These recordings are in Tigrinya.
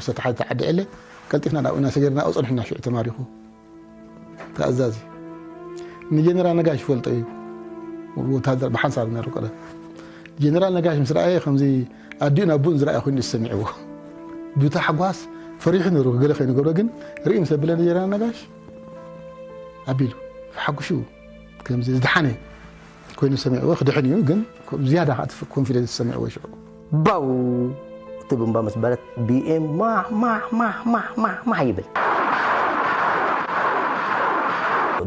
ተታሓዚ ተዓዲ ዕለ ቀልጢፍና ናብኡ ኢና ሰጊርና። ኣብኡ ጸኒሕና ሽዑ ተማሪኹ ተኣዛዚ። ንጀነራል ነጋሽ ይፈልጦ እዩ። ወታደር ብሓንሳብ ነሩ ቀደም። ጀነራል ነጋሽ ምስ ረኣየ ከምዚ ኣዲኡን ኣቦኡን ዝረኣየ ኮይኑ ዝሰሚዕዎ። ብታሕጓስ ፈሪሑ ነሩ፣ ገለ ከይንገብሮ ግን ርኢ ምስ ኣበለ ንጀነራል ነጋሽ ኣቢሉ ሓጉሹ ከምዚ ዝደሓነ ኮይኑ ሰሚዕዎ። ክድሕን እዩ ግን ዝያዳ ከዓ እቲ ኮንፊደንስ ዝሰሚዕዎ ሽዑ። ባው እቲ ብምባ ምስ በለት ቢኤም ማሕ ማሕ ማሕ ማሕ ማሕ ማሕ ይብል።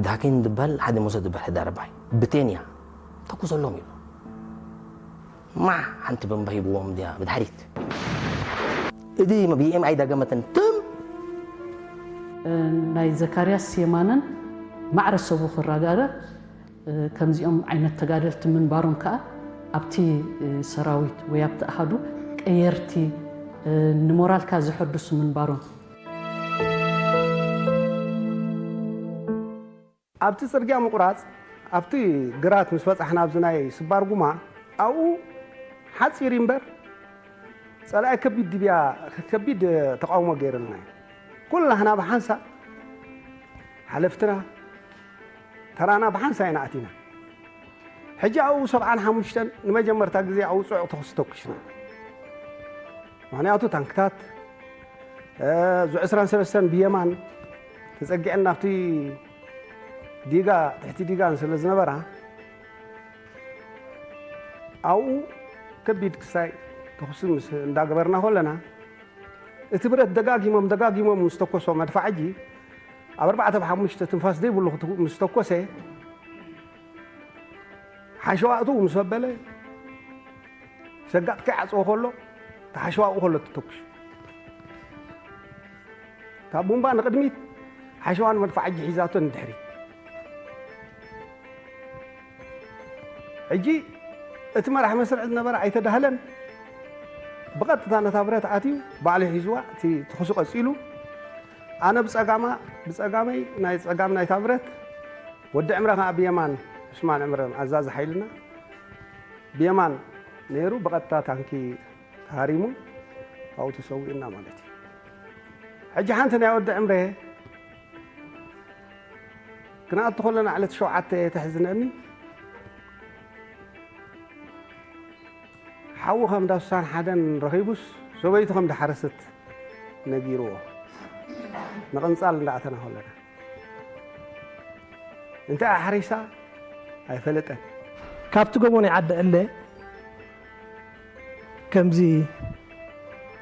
ዳኪን ዝበሃል ሓደ ሞሶ ዝበሃል ሕዳር ባይ ብቴንያ ተኩሰሎም ይብሎ። ማሕ ሓንቲ ብምባ ሂብዎም ድያ ብድሕሪት። እቲ ቢኤም ኣይዳገመተን ትም ናይ ዘካርያስ የማነን ማዕረ ሰቡ ክረጋገ ከምዚኦም ዓይነት ተጋደልቲ ምንባሮም ከዓ ኣብቲ ሰራዊት ወይ ኣብቲ ኣሃዱ ቀየርቲ ንሞራልካ ዘሐድሱ ምንባሮም። ኣብቲ ጽርግያ ምቑራጽ ኣብቲ ግራት ምስ በጻሕና ኣብዚ ናይ ስባር ጉማ ኣብኡ ሓጺር እምበር ጸላኢ ከቢድ ድብያ ከቢድ ተቃውሞ ገይርልና እዩ። ኩላህና ብሓንሳብ ሓለፍትና ተራና ብሓንሳ ኢና ኣቲና። ሕጂ ኣብኡ ሰብዓን ሓሙሽተን ንመጀመርታ ግዜ ኣብኡ ጽዑቕ ተኹሲ ተኩሽና። ምኽንያቱ ታንክታት እ፣ ዙ ዕስራን ሰለስተን ብየማን ተጸጊዐን ናብቲ ዲጋ ትሕቲ ዲጋን ስለ ዝነበራ ኣብኡ ከቢድ ክስታይ ተኹሲ ምስ እንዳገበርና ከለና እቲ ብረት ደጋጊሞም ደጋጊሞም ምስ ተኮሶ መድፋዕ ሕጂ ኣብ ኣርባዕተ ብሓሙሽተ ትንፋስ ዘይብሉ ምስ ተኮሰ ሓሸዋ እትው ምስ ኣበለ ሰጋጥ ከይዓጽዎ ከሎ እቲ ሓሸዋ ኣብኡ ከሎ ትተኩሽ ካብ ቡምባ ንቕድሚት ሓሸዋ ንመድፋዕ ሕጂ ሒዛቶ ንድሕሪት ሕጂ እቲ መራሕ መስርዕ ዝነበረ ኣይተዳህለን ብቐጥታ ነታ ብረት ኣትዩ ባዕሉ ሒዝዋ እቲ ትኹሲ ቀጺሉ ኣነ ብጸጋማ ብጸጋመይ ናይ ጸጋም ናይታ ብረት ወዲ ዕምረ ከኣ ብየማን ዑስማን ዕምረ ኣዛዚ ሓይልና ብየማን ነይሩ ብቐጥታ ታንኪ ተሃሪሙ ኣብኡ ተሰዊእና ማለት እዩ። ሕጂ ሓንቲ ናይ ወዲ ዕምረ ክንኣቱ ከለና ዕለት ሸውዓተ ተሕዝነኒ ሓዊ ከም ዳሱሳን ሓደን ረኺቡስ ሰበይቱ ከም ድሓረሰት ነጊርዎ ንቕንጻል እንዳኣተና ከለና እንታይ ኣሕሪሳ ኣይፈለጠን። ካብቲ ጎቦ ናይ ዓዲ ዕለ ከምዚ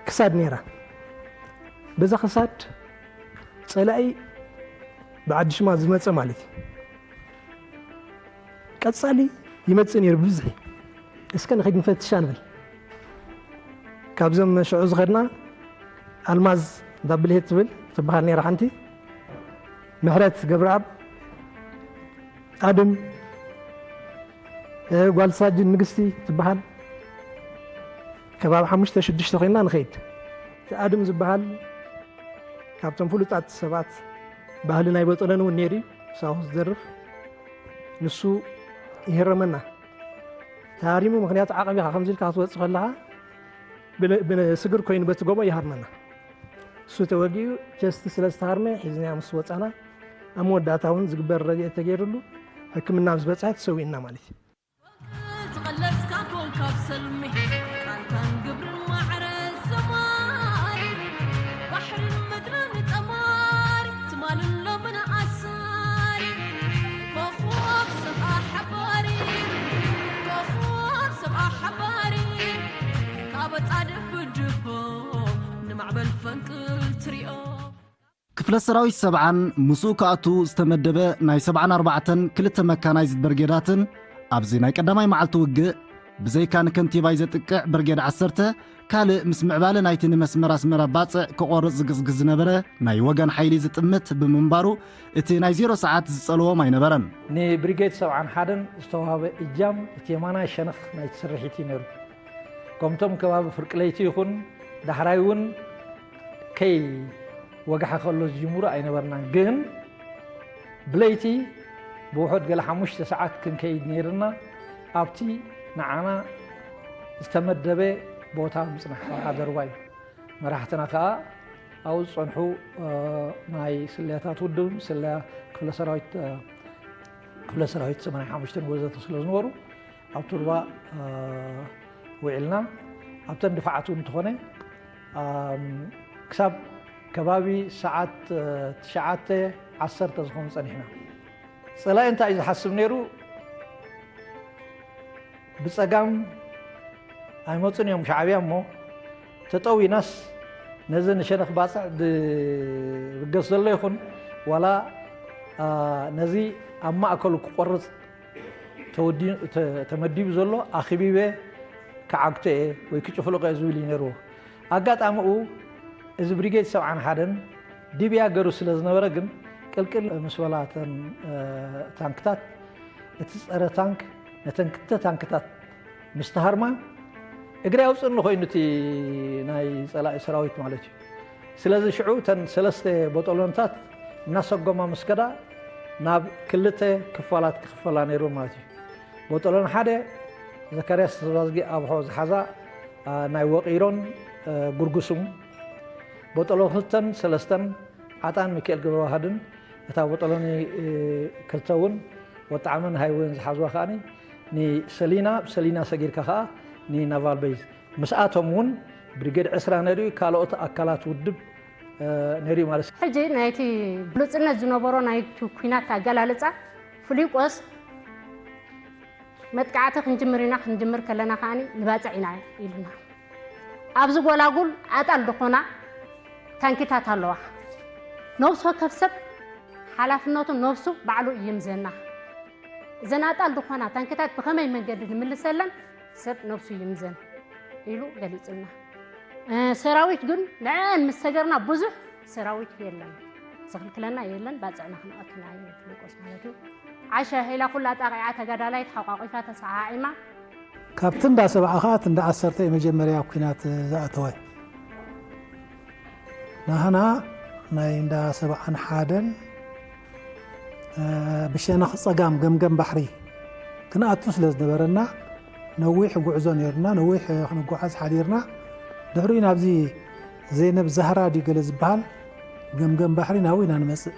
ክሳድ ነይራ። በዛ ክሳድ ጸላኢ ብዓዲ ሽማ ዝመጸ ማለት እዩ። ቀጻሊ ይመጽእ ነይሩ ብብዝሒ። እስከ ንኸይድ ንፈትሻ ንብል። ካብዞም ሽዑ ዝኸድና ኣልማዝ ዳብልሄት ትብል ትበሃል ነይራ ሓንቲ፣ ምሕረት ገብረኣብ፣ ኣድም፣ እ፣ ጓል ሳጅን ንግስቲ ትበሃል። ከባቢ ሓሙሽተ ሽዱሽተ ኮይንና ንኸይድ። እቲ ኣድም ዝበሃል ካብቶም ፍሉጣት ሰባት ባህሊ ናይ በጠለን እውን ነይሩ እዩ፣ ሳሆ ዝደርፍ። ንሱ ይህረመና። ተሃሪሙ፣ ምኽንያቱ ዓቐብ ኢኻ ከምዚ ኢልካ ክትወጽእ ከለኻ ብን-፣ ብስግር ኮይኑ በቲ ጎቦ ይሃርመና። እሱ ተወጊኡ ቸስቲ ስለ ዝተሃርመ ሒዝናዮ ምስ ወጻና፣ ኣብ መወዳእታ እውን ዝግበር ረድኤት ተገይሩሉ ሕክምና ምስ በጽሐ ተሰዊእና ማለት እዩ። ዝቐለስካ ኮንካ ብሰልሚ ቃልካን ግብርን ማዕረ ዘማሪ ባሕርን ምድርን ጠማሪ ትማልን ሎምን ኣሳሪ ኮኾብ ሰብኣ ሓባሪ ኮኾብ ሰብኣ ሓባሪ ካብ ኣጻድፍ ብድሆ ንማዕበል ፈንቅል ትሪኦ። ክፍለ ሰራዊት ሰብዓን ምስኡ ክኣቱ ዝተመደበ ናይ ሰብዓን ኣርባዕተን ክልተ መካናይዝድ ብርጌዳትን ኣብዚ ናይ ቀዳማይ መዓልቲ ውግእ ብዘይካ ንከንቲባይ ዘጥቅዕ ብርጌድ ዓሰርተ ካልእ ምስ ምዕባለ ናይቲ ንመስመር ኣስመራ ባጽዕ ክቖርጽ ዝግዝግዝ ዝነበረ ናይ ወገን ሓይሊ ዝጥምት ብምንባሩ እቲ ናይ ዜሮ ሰዓት ዝጸልዎም ኣይነበረን። ንብሪጌድ ሰብዓን ሓደን ዝተዋህበ እጃም እቲ የማናይ ሸነኽ ናይቲ ስርሒት እዩ ነይሩ። ከምቶም ከባቢ ፍርቂ ለይቲ ይኹን ዳሕራይ እውን ከይ ወጋሐ ከሎ ዝጅምሩ ኣይነበርናን። ግን ብለይቲ ብውሑድ ገለ ሓሙሽተ ሰዓት ክንከይድ ነይርና ኣብቲ ንዓና ዝተመደበ ቦታ ምጽናሕ። ኣብዓ ደርባይ መራሕትና ከኣ ኣብኡ ዝጸንሑ ናይ ስለያታት ውድብ፣ ስለያ ክፍለ ሰራዊት ክፍለ ሰራዊት ሰማንያ ሓሙሽተ ወዘተ ስለ ዝነበሩ ኣብቲ ሩባ ውዒልና። ኣብተን ድፋዓት እውን እንተኾነ ክሳብ ከባቢ ሰዓት ትሽዓተ ዓሰርተ ዝኾኑ ጸኒሕና። ጸላኢ እንታይ እዩ ዝሓስብ ነይሩ? ብጸጋም ኣይመጹን እዮም ሻዕብያ እሞ ተጠዊናስ ነዚ ንሸነኽ ባጽዕ ዝብገስ ዘሎ ይኹን ዋላ ነዚ ኣብ ማእከሉ ክቆርጽ ተመዲቡ ዘሎ ኣኽቢበ ክዓግቶ እየ ወይ ክጭፍልቆ እየ ዝብል እዩ ነይርዎ። ኣጋጣሚኡ እዚ ብሪጌድ ሰብዓን ሓደን ዲብያ ገሩ ስለ ዝነበረ ግን ቅልቅል ምስ በላተን ታንክታት እቲ ጸረ ታንክ ነተን ክልተ ታንክታት ምስ ተሃርማ እግሪ ኣውፅእኒ ኮይኑ እቲ ናይ ፀላኢ ሰራዊት ማለት እዩ። ስለዚ ሽዑ እተን ሰለስተ ቦጠሎንታት እናሰጎማ ምስ ከዳ ናብ ክልተ ክፋላት ክኽፈላ ነይሩ ማለት እዩ። ቦጠሎን ሓደ ዘካርያስ ተስፋዝጊ ኣብሖ ዝሓዛ ናይ ወቒሮን ጉርጉስም፣ ቦጠሎን ክልተን ሰለስተን ዓጣን ሚካኤል ገብረዋህድን እታ ቦጠሎኒ ክልተ እውን ወጣዕመን ሃይወን ዝሓዝዋ ከኣ ንሰሊና፣ ብሰሊና ሰጊርካ ከኣ ንናቫል ቤዝ ምስኣቶም እውን ብሪጌድ ዕስራ ነይሩ፣ ካልኦት ኣካላት ውድብ ነይሩ ማለት እዩ። ሕጂ ናይቲ ብሉጽነት ዝነበሮ ናይቲ ኲናት ኣገላልጻ ፍሊቆስ መጥቃዕቲ ክንጅምር ኢና፣ ክንጅምር ከለና ከኣ ንባጽዕ ኢና ኢሉና። ኣብዚ ጎላጉል ኣጣል ዝኾና ታንኪታት ኣለዋ። ነብሲ ወከፍ ሰብ ሓላፍነቱ ነብሱ ባዕሉ ይምዘና። እዘን ኣጣል ዝኾና ታንኪታት ብኸመይ መንገዲ ንምልሰለን ሰብ ነብሱ ይምዘን ኢሉ ገሊጹልና። ሰራዊት ግን ንዐን ምስ ሰገርና ብዙሕ ሰራዊት የለን፣ ዝኽልክለና የለን፣ ባጽዕና ክንኣቱ ኢና ኢሉ ፍሊቆስ ማለት እዩ። ዓሻ ሄላ ኩላ ጣቂዓ ተጋዳላይ ተሓቋቂፋ ተሰዓዒማ። ካብቲ እንዳ ሰብዓ ከኣ እቲ እንዳ ዓሰርተ እዩ መጀመርያ ኣብ ኲናት ዝኣተወ። ናህና ናይ እንዳ ሰብዓን ሓደን ብሸነኽ ጸጋም ገምገም ባሕሪ ክንኣቱ ስለ ዝነበረና ነዊሕ ጉዕዞ ነይሩና፣ ነዊሕ ክንጓዓዝ ሓዲርና። ድሕሪኡ ናብዚ ዘይነብ ዛህራ ድዩ ገለ ዝበሃል ገምገም ባሕሪ ናብኡ ኢና ንመጽእ።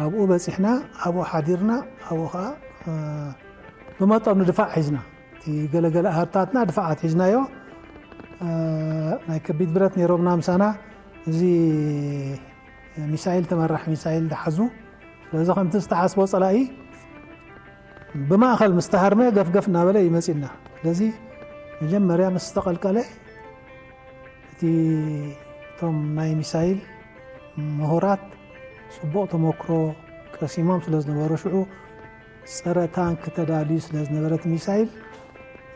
ኣብኡ በጺሕና፣ ኣብኡ ሓዲርና፣ ኣብኡ ኸዓ ብመጠኑ ድፋዕ ሒዝና፣ እቲ ገለገለ ኣሃዱታትና ድፋዓት ሒዝናዮ። ናይ ከቢድ ብረት ነይሮምና ምሳና፣ እዚ ሚሳይል፣ ተመራሕ ሚሳይል ድሓዙ። ስለዚ ከምቲ ዝተሓስቦ ጸላኢ ብማእኸል ምስ ተሃርመ ገፍገፍ እናበለ እዩ መጺኡና። ስለዚ መጀመርያ ምስ ዝተቐልቀለ እቲ እቶም ናይ ሚሳይል ምሁራት ጽቡቕ ተመክሮ ቀሲሞም ስለ ዝነበሩ ሽዑ ጸረ ታንክ ተዳልዩ ስለ ዝነበረ እቲ ሚሳይል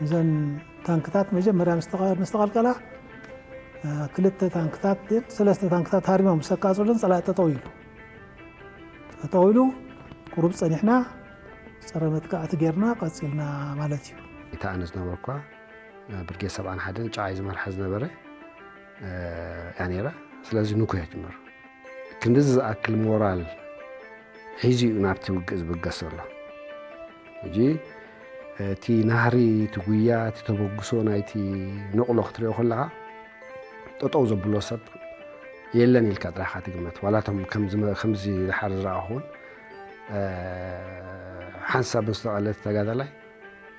እዘን ታንክታት መጀመርያ ምስ ተቐ-፣ ምስ ተቐልቀላ ክልተ ታንክታት ሰለስተ ታንክታት ሃሪሞም ምስ ኣቃጸሉን ጸላኢ ጠጠው ኢሉ። ጠጠው ኢሉ ቁሩብ ጸኒሕና ጸረ መጥቃዕቲ ጌርና ቀጺልና ማለት እዩ። እታ ኣነ ዝነበርኳ ብርጌድ ሰብዓን ሓደን ጨዓይ ዝመርሓ ዝነበረ እያ ነይራ። ስለዚ ንኩ እያ ጅመር። ክንድዚ ዝኣክል ሞራል ሒዙ እዩ ናብቲ ውግእ ዝብገስ ዘሎ። ሕጂ እቲ ናህሪ፣ እቲ ጉያ፣ እቲ ተበግሶ ናይቲ ንቕሎ ክትሪኦ ከለኻ ጠጠው ዘብሎ ሰብ የለን ኢልካ ጥራይኻ ትግመት። ዋላ እቶም ከምዚ መ-፣ ከምዚ ድሓር ዝረኣኹ እውን፣ እ፣ ሓንሳብ ዝተቐለተ ተጋዳላይ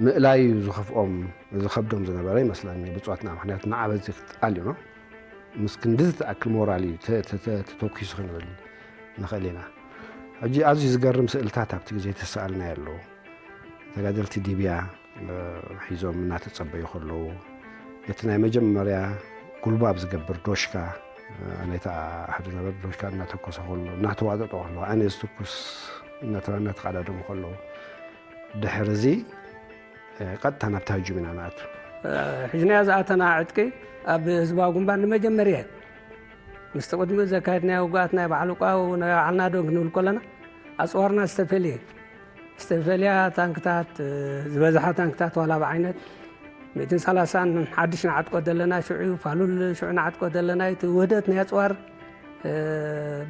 ምእላዩ ዝኸፍኦም፣ ዝኸብዶም ዝነበረ ይመስለኒ ብፅዋትና። ምኽንያቱ ንዓ በዚ ክትኣልዩ ነው። ምስ ክንድዚ ትኣክል ሞራል እዩ ተ-፣ ተ-፣ ተ-፣ ተተኪሱ ክንብል ንኽእል ኢና። ሕጂ ኣዝዩ ዝገርም ስእልታት ኣብቲ ግዜ ተሰኣልና ኣለዉ። ተጋደልቲ ዲብያ፣ እ፣ ሒዞም እናተጸበዩ ከለዉ፣ እቲ ናይ መጀመርያ ጉልባብ ዝገብር ዶሽካ፣ እ፣ ነታ ኣሃዱ ዝነበረ ዶሽካ እናተኮሰ ከሎ፣ እናተዋጠጠ ከሎ፣ ኣነ ዝትኩስ እናተባ-፣ እናተቐዳደሙ ከለዉ፣ ድሕሪ እዚ፣ እ፣ ቀጥታ ናብቲ ሃጁም ኢና ንኣቱ። እ፣ ሒዝናዮ ዝኣተና ዕጥቂ ኣብ ህዝባዊ ግንባር ንመጀመርያ ምስቲ ቅድሚ ዘካየድናዮ ውግኣት ናይ ባዕሉ ቋው ናይ ባዕልና ዶ ክንብል ከለና፣ ኣጽዋርና ዝተፈልየ፣ ዝተፈልያ ታንክታት፣ እ፣ ዝበዝሓ ታንክታት ዋላ ብዓይነት ሚእትን ሰላሳን ሓድሽ ንዓጥቆ ዘለና ሽዑ፣ ፋሉል ሽዑ ንዓጥቆ ዘለና፣ እቲ ውህደት ናይ ኣጽዋር፣ እ፣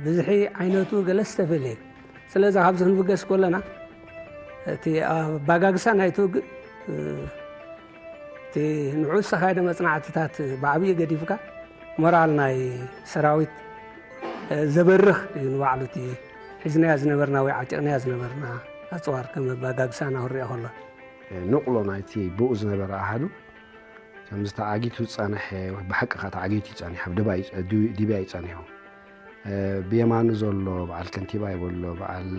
ብዝሒ ዓይነቱ ገለ ዝተፈልየ። ስለዚ ካብዚ ክንብገስ ከለና፣ እቲ ኣባጋግሳ ናይቲ ውግእ፣ እ፣ እቲ ንዕኡ ዝተኻየደ መጽናዕትታት ብዓብዪ ገዲፍካ፣ ሞራል ናይ ሰራዊት ዘበርኽ እዩ ንባዕሉ። እቲ ሒዝናያ ዝነበርና ወይ ዓጢቕናያ ዝነበርና ኣፅዋር ከም ኣባጋግሳና ክሪኦ ከሎ፣ ንቕሎ ናይቲ ብኡ ዝነበረ ኣሃዱ ከምዚ ተዓጊቱ ዝጸንሐ፣ ብሓቂ ከኣ ተዓጊቱ እዩ ጸኒሑ፣ ኣብ ደባ እዩ ጸ- ዲብያ እዩ ጸኒሑ። ብየማኑ ዘሎ በዓል ከንቲባ ይበሎ፣ በዓል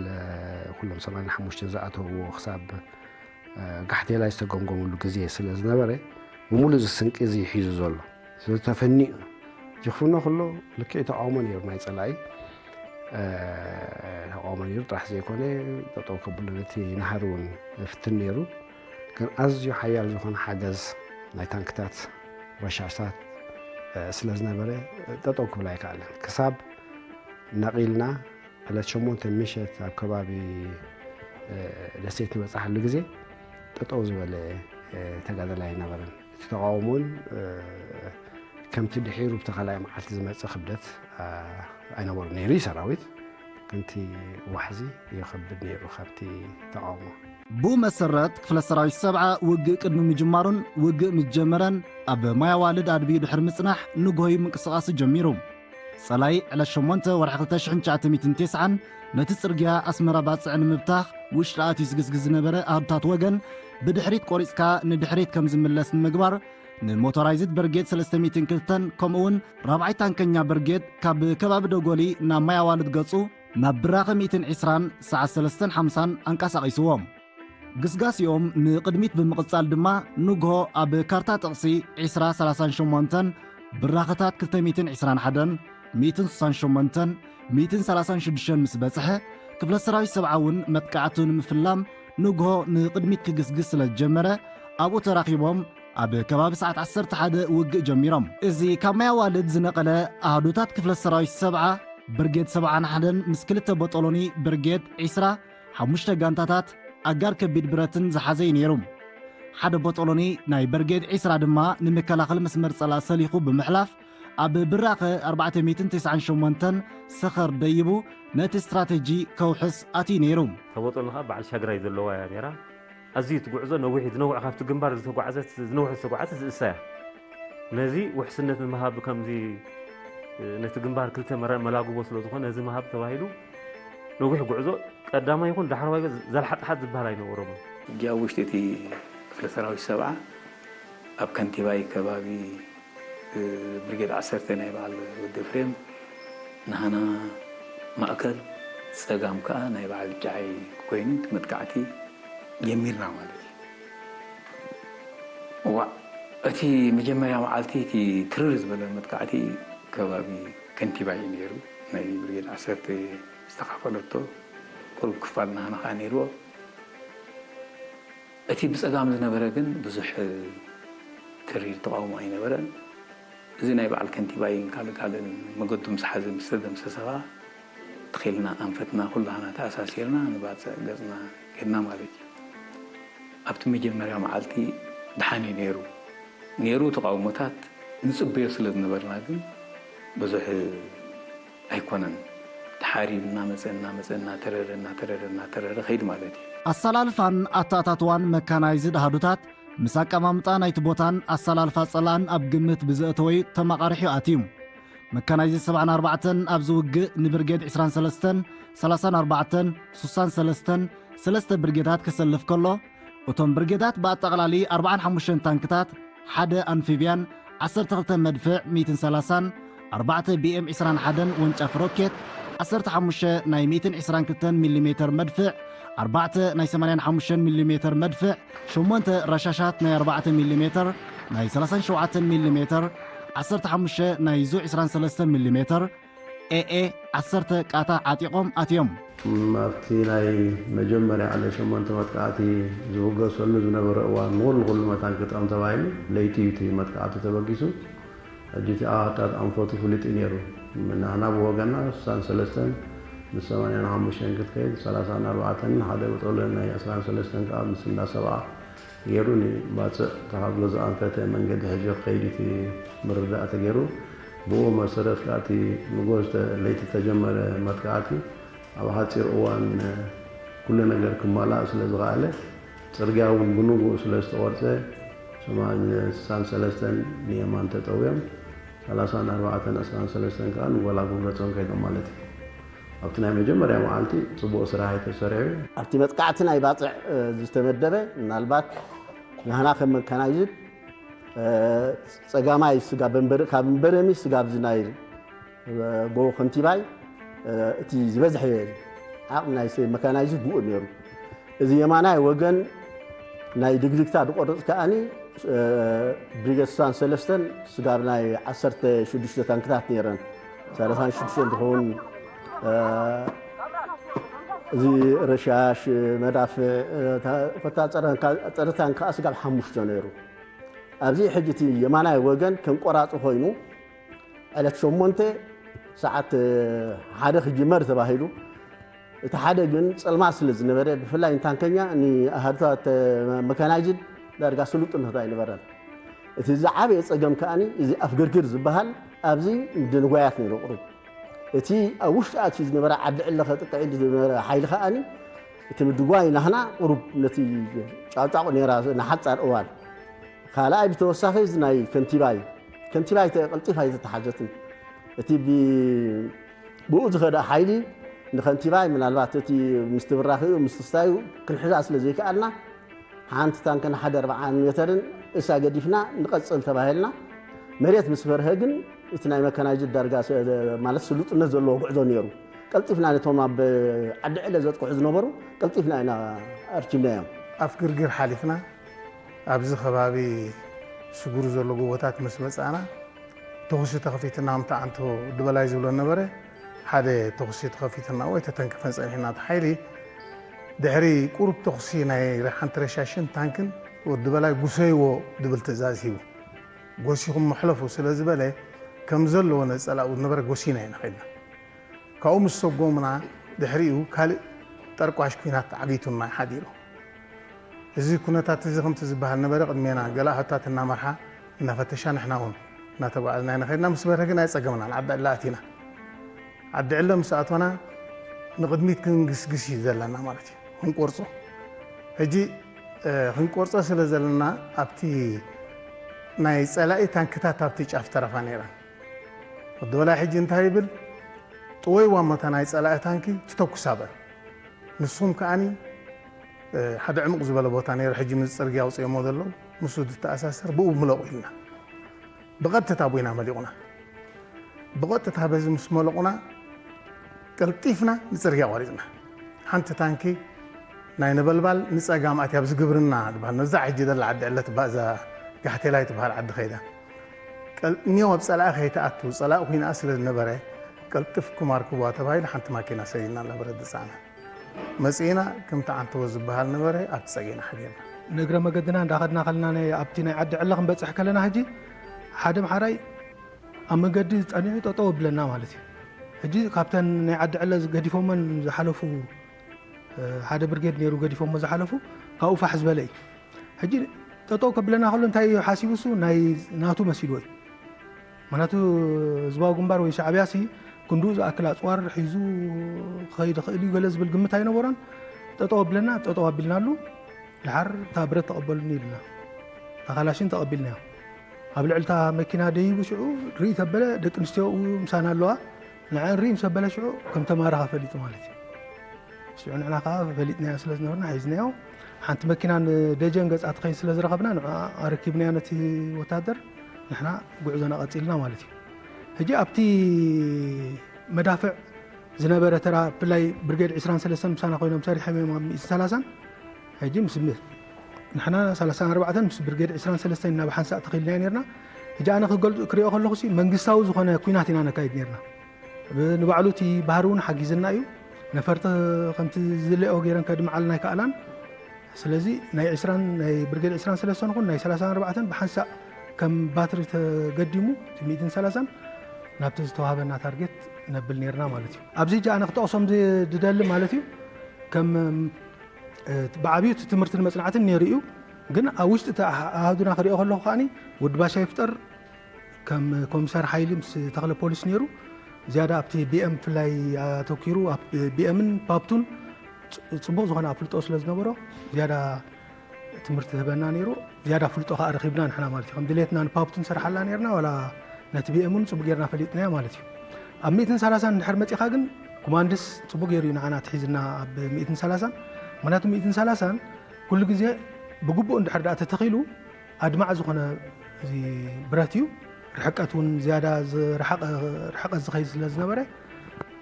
ኩሎም ሰማንያን ሓሙሽተ ዝኣተውዎ ክሳብ ጋሕቴላይ ዝተገምገምሉ ግዜ ስለ ዝነበረ፣ ብምሉእ እዚ ስንቂ እዚ ሒዙ ዘሎ ስለዚ ተፈኒኡ። ጅኽፍኖ ከሎ ልክዕ ተቃውሞ ነይሩ፣ ናይ ጸላኢ ተቃውሞ ነይሩ ጥራሕ ዘይኮነ፣ ጠጠው ከብሎ ነቲ ናህሪ እውን ፍትን ነይሩ። ግን ኣዝዩ ሓያል ዝኾነ ሓገዝ ናይ ታንክታት፣ ረሻሻት ስለ ዝነበረ ጠጠው ክብል ኣይከኣለን። ክሳብ ነቒልና ዕለት ሸሞንተ ምሸት ኣብ ከባቢ ደሴት ንበጻሓሉ ግዜ ጠጠው ዝበለ ተጋደላይ ኣይነበረን። እቲ ተቃውሞ እውን ከምቲ ድሒሩ ብቲ ካልኣይ መዓልቲ ዝመጸ ክብደት ኣይነበሩ ነይሩ እዩ ሰራዊት። ግን እቲ ዋሕዚ ይኸብድ ነይሩ ካብቲ ተቃውሞ። ብኡ መሰረት ክፍለ ሰራዊት ሰብዓ ውግእ ቅድሚ ምጅማሩን ውግእ ምስ ጀመረን ኣብ ማይ ኣዋልድ ኣድብዩ ድሕሪ ምጽናሕ ንግሆ እዩ ምንቅስቓሱ ጀሚሩ። ጸላኢ ዕለት ሸሞንተ ወርሒ ክልተ ሽሕን ትሽዓተ ሚእትን ተስዓን ነቲ ጽርግያ ኣስመራ ባጽዕ ንምብታኽ ውሽጢ ኣትዩ ዝግስግስ ዝነበረ ኣሃዱታት ወገን ብድሕሪት ቆሪጽካ ንድሕሪት ከም ዝምለስ ንምግባር ንሞቶራይዝድ ብርጌድ ሰለስተ ሚእትን ክልተን ከምኡውን ራብዓይ ታንከኛ ብርጌድ ካብ ከባቢ ደጎሊ ናብ ማይ ኣዋልድ ገጹ ናብ ብራኸ ሚእትን ዕስራን ሰዓት ሰለስተን ሓምሳን ኣንቀሳቒስዎም። ግስጋሴኦም ንቕድሚት ብምቕጻል ድማ ንግሆ ኣብ ካርታ ጥቕሲ ዕስራ ሰላሳን ሸሞንተን ብራኸታት ክልተ ሚእትን ዕስራን ሓደን ሚእትን ስሳን ሸሞንተን ሚእትን ሰላሳን ሽዱሽተን ምስ በጽሐ ክፍለ ሰራዊት ሰብዓ እውን መጥቃዕቱ ንምፍላም ንግሆ ንቕድሚት ክግስግስ ስለ ዝጀመረ ኣብኡ ተራኺቦም ኣብ ከባቢ ሰዓት ዓሰርተ ሓደ ውግእ ጀሚሮም። እዚ ካብ ማይ ኣዋልድ ዝነቐለ ኣሃዱታት ክፍለ ሰራዊት ሰብዓ ብርጌድ ሰብዓን ሓደን ምስ ክልተ ቦጦሎኒ ብርጌድ ዕስራ ሓሙሽተ ጋንታታት ኣጋር ከቢድ ብረትን ዝሓዘ እዩ ነይሩ። ሓደ ቦጦሎኒ ናይ ብርጌድ ዕስራ ድማ ንምከላኸል መስመር ጸላእ ሰሊኹ ብምሕላፍ ኣብ ብራኸ ኣርባዕተ ሚእትን ተስዓን ሸሞንተን ሰኸር ደይቡ ነቲ ስትራተጂ ከውሕስ ኣትዩ ነይሩ። ተቦጦሎኒ ከዓ በዓል ሻግራይ ዘለዋ እያ ነይራ። ኣዝዩ እቲ ጉዕዞ ነዊሕ እዩ ዝነውሕ፣ ካብቲ ግንባር ዝተጓዕዘት ዝነውሐ ዝተጓዕዘት ዝእሳ እያ። ነዚ ውሕስነት ንምሃብ ከምዚ ነቲ ግንባር ክልተ መራ- መላግቦ ስለ ዝኾነ ነዚ ምሃብ ተባሂሉ ነዊሕ ጉዕዞ ቀዳማይ ይኹን ዳሕረዋይ ዘልሓጥሓጥ ዝበሃል ኣይነበሮምን። ሕጂ ኣብ ውሽጢ እቲ ክፍለ ሰራዊት ሰብዓ ኣብ ከንቲባይ ከባቢ ብርጌድ ዓሰርተ ናይ በዓል ወዲ ኤፍሬም ንሃና ማእከል ጸጋም ከኣ ናይ በዓል ጫዓይ ኮይኑ እቲ መጥቃዕቲ ጀሚርና ማለት እዩ። እዋእ እቲ መጀመርያ መዓልቲ እቲ ትርር ዝበለ መጥቃዕቲ ከባቢ ከንቲባ እዩ ነይሩ። ናይ ብርጌድ ዓሰርተ ዝተኻፈለቶ ቁሩብ ክፋል ናህና ከኣ ነይርዎ። እቲ ብጸጋም ዝነበረ ግን ብዙሕ ትሪር ተቓውሞ ኣይነበረን። እዚ ናይ በዓል ከንቲባይን ካልእ ካልእን መገዱ ምስ ሓዘ ምስ ተደምሰሰ ከኣ ትኺልና ኣንፈትና ኩላህና ተኣሳሲርና ንባጽዕ ገጽና ከድና ማለት እዩ። ኣብቲ መጀመርያ መዓልቲ ደሓን እዩ ነይሩ። ነይሩ ተቓውሞታት ንጽበዮ ስለ ዝነበርና ግን ብዙሕ ኣይኮነን። ተሓሪር እናመፀ እናመፀ እናተረረ እናተረረ እናተረረ ከይድ ማለት እዩ። ኣሰላልፋን ኣተኣታትዋን መካናይዝድ ኣሃዱታት ምስ ኣቀማምጣ ናይቲ ቦታን ኣሰላልፋ ፀላእን ኣብ ግምት ብዘእተወዩ ተመቓሪሑ ኣትዩ። መካናይዝድ ሰብዓን ኣርባዕተን ኣብዚ ውግእ ንብርጌድ ዕስራን ሰለስተን፣ ሰላሳን ኣርባዕተን፣ ሱሳን ሰለስተን ሰለስተ ብርጌዳት ከሰልፍ ከሎ፣ እቶም ብርጌዳት ብኣጠቓላሊ ኣርብዓን ሓሙሽተን ታንክታት፣ ሓደ ኣንፊብያን፣ ዓሰርተ ክልተ መድፍዕ ሚእትን ሰላሳን፣ ኣርባዕተ ቢኤም ዕስራን ሓደን ወንጫፍ ሮኬት፣ ዓሰርተ ሓሙሽተ ናይ ሚእትን ዕስራን ክልተን ሚሊ ሜተር መድፍዕ፣ ኣርባዕተ ናይ ሰማንያን ሓሙሽተን ሚሊ ሜተር መድፍዕ፣ ሸሞንተ ረሻሻት ናይ ኣርባዕተ ሚሊ ሜተር፣ ናይ ሰላሳን ሸውዓተን ሚሊ ሜተር፣ ዓሰርተ ሓሙሽተ ናይ ዙ ዕስራን ሰለስተን ሚሊ ሜተር፣ ኤኤ ዓሰርተ ቃታ ዓጢቖም ኣትዮም። ኣብቲ ናይ መጀመርያ ዕለት ሸሞንተ መጥቃዕቲ ዝብገሰሉ ዝነበረ እዋን ንኹሉ ንኹሉ መታን ክጥዕም ተባሂሉ ለይቲ እዩ እቲ መጥቃዕቲ ተበጊሱ። ሕጂ እቲ ኣሃታት ኣንፈቱ ፍሉጥ እዩ ነይሩ። ንሕና ብወገንና ስሳን ሰለስተን ምስ ሰማንያን ሓሙሽተን ክትከይድ ሰላሳን ኣርባዕተን ሓደ ብጦለን ናይ ዕስራን ሰለስተን ከዓ ምስ እንዳ ሰብዓ ገይሩ ንባጽዕ ተሃብሎ ዝኣንፈተ መንገዲ ሕጂ ክኸይድ እቲ ምርዳእ ተገይሩ። ብኡ መሰረት ከኣ እቲ ንግሆ ለይቲ ዝተጀመረ መጥቃዕቲ ኣብ ሓጺር እዋን ኩሉ ነገር ክማላእ ስለ ዝኸኣለ፣ ጽርግያ እውን ብንግኡ ስለ ዝተቖርጸ፣ ሰማንያን ሰለስተን ንየማን ተጠውዮም። ሰላሳን ኣርባዕተን ዕስራን ሰለስተን ከዓ ንጎላጉል ገጾም ከይዶም ማለት እዩ። ኣብቲ ናይ መጀመርያ መዓልቲ ጽቡቕ ስራሕ ኣይተሰርሑ። ኣብቲ መጥቃዕቲ ናይ ባጽዕ ዝተመደበ ምናልባት ናህና ከም መካናይዝድ ጸጋማይ ስጋብ በርበረሚ ስጋብ ዝናይ ጎቦ ከንቲባይ እቲ ዝበዝሐ ዓቕሚ ናይ መካናይዝድ ብኡ ነይሩ። እዚ የማናይ ወገን ናይ ድግድግታ ዝቆርጽ ከኣኒ ብሪገድ ስሳን ሰለስተን ስጋብ ናይ ዓሰርተ ሽዱሽተ ታንክታት ነይረን። ሰላሳን ሽዱሽተ እንትኸውን እዚ ረሻሽ መዳፍዕ ኮታ ፀረ ታንክ ከዓ ስጋብ ሓሙሽተ ነይሩ። ኣብዚ ሕጂ እቲ የማናይ ወገን ከም ቆራፂ ኮይኑ ዕለት ሸሞንተ ሰዓት ሓደ ክጅመር ተባሂሉ። እቲ ሓደ ግን ጸልማት ስለ ዝነበረ ብፍላይ ንታንከኛ ንኣሃዱታት መካናይዝድ ዳርጋ ስሉጥነት ኣይነበረን። እቲ ዝዓበየ ጸገም ከኣ እዚ ኣፍግርግር ዝበሃል ኣብዚ ምድንጓያት ነይሩ ቁሩብ። እቲ ኣብ ውሽጢ ኣትዩ ዝነበረ ዓዲ ዕለ ከጥቅዕ ዝነበረ ሓይሊ ከኣ እቲ ምድጓይ ናህና ቁሩብ ነቲ ጫውጫቑ ነይራ ንሓጻር እዋን። ካልኣይ ብተወሳኺ እዚ ናይ ከንቲባይ ከንቲባይ ቀልጢፋ ኣይተተሓዘትን። እቲ ብኡ ዝኸደ ሓይሊ ንኸንቲባይ ምናልባት እቲ ምስትብራኽኡ ምስትስታዩ ክንሕዛ ስለ ዘይከኣልና ሓንቲ ታንክን ሓደ ኣርብዓ ሜተርን እሳ ገዲፍና ንቐጽል ተባሂልና። መሬት ምስ በርሀ ግን እቲ ናይ መካናይዝድ ዳርጋ ማለት ስሉጥነት ዘለዎ ጉዕዞ ነይሩ። ቀልጢፍና ነቶም ኣብ ዓዲ ዕለ ዘጥቅዑ ዝነበሩ ቀልጢፍና ኢና ኣርኪብናዮም። ኣፍ ግርግር ሓሊፍና ኣብዚ ከባቢ ስጉር ዘሎ ጎቦታት ምስ መጻና ተኹሲ ተኸፊትና፣ ምታ ኣንቶ ድበላይ ዝብሎ ነበረ። ሓደ ተኹሲ ተኸፊትና ወይ ተተንክፈን ጸኒሕና፣ እቲ ሓይሊ ድሕሪ ቁሩብ ተኹሲ ናይ ሓንቲ ረሻሽን ታንክን ወዲ በላይ ጉሰይዎ ድብል ትእዛዝ ሂቡ። ጎሲኹም መሕለፉ ስለ ዝበለ ከም ዘለዎ ነጸላኡ ዝነበረ ጎሲና ኢና ኸድና። ካብኡ ምስ ሰጎምና ድሕሪኡ ካልእ ጠርቋሽ ኲናት ዓጊቱና ሓዲሩ። እዚ ኩነታት እዚ ከምቲ ዝበሃል ነበረ፣ ቅድሜና ገለ ኣሃታት እናመርሓ እናፈተሻ ንሕና እውን እናተጓዓዝና ኢና ኸድና። ምስ በርሀ ግን ኣይጸገምናን። ዓዲ ዕለ ኣቲና። ዓዲ ዕለ ምስ ኣቶና ንቕድሚት ክንግስግስ እዩ ዘለና ማለት እዩ። ክንቆርጾ ሕጂ ክንቆርጾ ስለ ዘለና ኣብቲ ናይ ጸላኢ ታንክታት ኣብቲ ጫፍ ተረፋ ነይረን። ወዲ በላይ ሕጂ እንታይ ይብል? ጥወይዋ መታ ናይ ጸላኢ ታንኪ ትተኩስ ኣብአን። ንስኹም ከኣኒ ሓደ ዕሙቕ ዝበለ ቦታ ነይሩ፣ ሕጂ ምስ ጽርግያ ኣውፅኦሞ ዘለዉ፣ ምስኡ ዝተኣሳሰር ብኡ ምለቑ ኢልና ብቐጥታ ኣቦይና መሊቑና። ብቐጥታ በዚ ምስ መለቑና ቀልጢፍና ንጽርግያ ቆሪጽና። ሓንቲ ታንኪ ናይ ነበልባል ንጸጋም ኣትያ ኣብዚ ግብርና ትበሃል፣ ነዛ ሕጂ ዘላ ዓዲ ዕለት ባእዛ ጋሕቴላይ ትበሃል ዓዲ ከይዳ። ቀል-፣ እኒኦ ኣብ ጸላኢ ከይትኣቱ፣ ጸላኢ ኩናኣ ስለ ዝነበረ ቀልጥፍኩም ኣርክቡዋ ተባሂሉ ሓንቲ ማኪና ሰዲድና ነበረ ዝጸዓና። መጺእና ከምቲ ዓንተቦ ዝበሃል ነበረ ኣብቲ ጸጊዕና ሓዲርና። ንእግረ መገድና እንዳኸድና ከለና ናይ ኣብቲ ናይ ዓዲ ዕለ ክንበጽሕ ከለና ሕጂ ሓደ ኣምሓራይ ኣብ መንገዲ ጸኒሑ ጠጠው ኣብለና ማለት እዩ። ሕጂ ካብተን ናይ ዓዲ ዕለ ገዲፎመን ዝሓለፉ ሓደ ብርጌድ ነይሩ ገዲፎሞ ዝሓለፉ፣ ካብኡ ፋሕ ዝበለ እዩ። ሕጂ ጠጠው ከብለና ከሎ እንታይ እዩ ሓሲቡ እሱ ናይ ናቱ መሲልዎ እዩ። ምክንያቱ ህዝባዊ ግንባር ወይ ሻዕብያ ሲ ክንድኡ ዝኣክል ኣፅዋር ሒዙ ክኸይድ ይኽእል እዩ ገለ ዝብል ግምት ኣይነበሮን። ጠጠው ኣብለና፣ ጠጠው ኣቢልናሉ። ድሓር እታ ብረት ተቐበሉኒ ኢሉና። እታ ካላሽን ተቐቢልናዮ። ኣብ ልዕሊ እታ መኪና ደይቡ ሽዑ ርኢ ተበለ፣ ደቂ ኣንስትዮ ምሳና ኣለዋ። ንዐን ርኢ ምስ ኣበለ ሽዑ ከም ተማረኸ ፈሊጡ ማለት እዩ። ሽዑ ንሕና ከዓ ፈሊጥናዮ ስለ ዝነበርና ሒዝናዮ። ሓንቲ መኪና ንደጀን ገጻ ትኸይድ ስለ ዝረኸብና ንዕኣ ኣረኪብናዮ ነቲ ወታደር፣ ንሕና ጉዕዞና ቀጺልና ማለት እዩ። ሕጂ ኣብቲ መዳፍዕ ዝነበረ ተራ ብፍላይ ብርጌድ ዕስራን ሰለስተን ምሳና ኮይኖም ሰሪሖም እዮም ኣብ ሚእትን ሰላሳን። ሕጂ ምስ ንሕና ሰላሳን ኣርባዕተን ምስ ብርጌድ ዕስራን ሰለስተን ኢና ብሓንሳእ ተኺልናዮ ነርና። ሕጂ ኣነ ክገልጹ ክሪኦ ከለኹ ሲ መንግስታዊ ዝኾነ ኲናት ኢና ነካይድ ነርና። ንባዕሉ እቲ ባህሪ እውን ሓጊዝና እዩ። ነፈርቲ ከምቲ ዝድለዮ ገይረን ከድምዓልና ኣይከኣላን። ስለዚ ናይ ዕስራን ናይ ብርጌድ ዕስራን ሰለስተን ኹን ናይ ሰላሳን ኣርባዕተን ብሓንሳእ ከም ባትሪ ተገዲሙ እቲ ሚእትን ሰላሳን ናብቲ ዝተዋህበና ታርጌት ነብል ነርና ማለት እዩ። ኣብዚ ሕጂ ኣነ ክጠቕሶም ዝደሊ ማለት እዩ ከም ብዓብዩ እቲ ትምህርትን መጽናዕትን ነይሩ እዩ። ግን ኣብ ውሽጢ እቲ ኣሃዱና ክሪኦ ከለኹ ከኣኒ ወዲ ባሻ ይፍጠር ከም ኮሚሳር ሓይሊ ምስ ተኽለ ፖሊስ ነይሩ። ዝያዳ ኣብቲ ቢኤም ብፍላይ ኣተኪሩ ኣብ ቢኤምን ፓፕቱን ጽ-፣ ጽቡቕ ዝኾነ ኣፍልጦ ስለ ዝነበሮ ዝያዳ ትምህርቲ ህበና ነይሩ። ዝያዳ ፍልጦ ከኣ ረኺብና ንሕና ማለት እዩ። ከም ድሌትና ንፓፕቱን ሰርሓላ ነርና ዋላ ነቲ ቢኤም እውን ጽቡቅ ጌርና ፈሊጥናዮ ማለት እዩ። ኣብ ሚእትን ሰላሳን እንድሕር መጺኻ ግን፣ ኮማንድስ ጽቡቅ ገይሩ እዩ ንዓና ትሒዝና ኣብ ሚእትን ሰላሳን። ምኽንያቱ ሚእትን ሰላሳን ኩሉ ግዜ ብግቡእ እንድሕር ደኣ ተተኺሉ፣ ኣድማዕ ዝኾነ እዚ ብረት እዩ። ርሕቀት እውን ዝያዳ ዝረሓቐ፣ ርሕቀት ዝኸይድ ስለ ዝነበረ፣